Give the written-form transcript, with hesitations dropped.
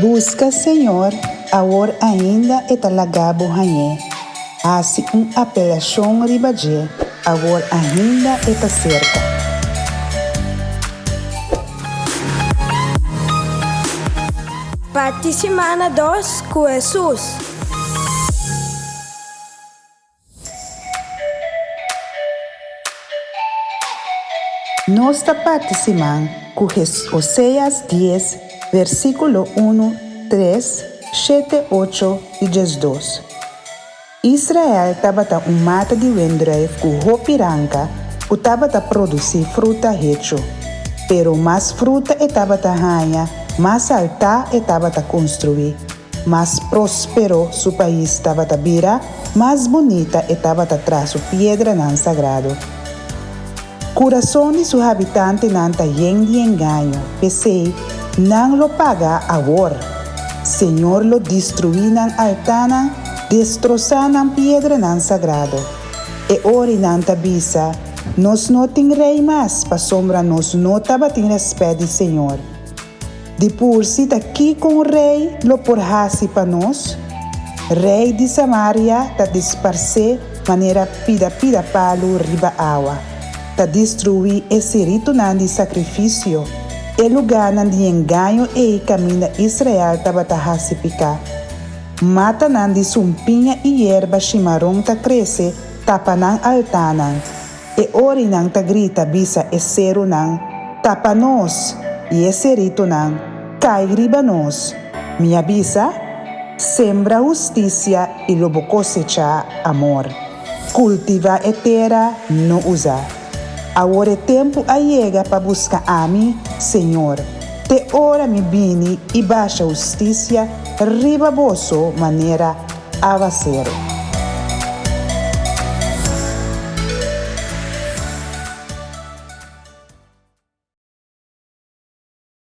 Buska Señor awor ainda e ta laga bo hañ'é, hasi un apelashon riba dje awor ainda e ta serka. Parti simana dos ku Hesus. Nos ta parti siman ku Oseas dies, versíkulo unu, tres, shete, ocho i 12. Israel tabata un mata di wendruif ku hopi ranka ku tabata produsí fruta hechu. Pero mas fruta e tabata haña, mas altá e tabata konstruí. Mas próspero su pais tabata bira, mas bunita e tabata traha su piedranan sagrado. Kurason di su habitantenan ta yen di engaño, p'esei, nan lo paga awor. Señor lo destruí nan altánan, destrosá nan piedranan sagrado. E ora nan ta bisa, Nos no tin rei mas, pasobra nos no tabatin rèspèt di Señor. Di pursi ta kiko un rei lo por hasi pa nos? Rei di Samaria ta disparsé manera pida pida palu riba awa. Ta destruí e siritunan di sakrifisio, e lugánan di engaño ei kaminda Israel tabata hasi piká. Matanan di sumpiña i yerba shimaron ta krese tapa nan altánan. E orinan ta grita bisa e serunan, Tapa nos! I e seritunan, Kai riba nos! Mi a bisa, Sembra hustisia i lo bo kosechá amor. Kultivá e tera no usá. Awor e tempu a yega pa buska ami, Señor, te ora mi bini i basha hustisia riba boso manera awaseru.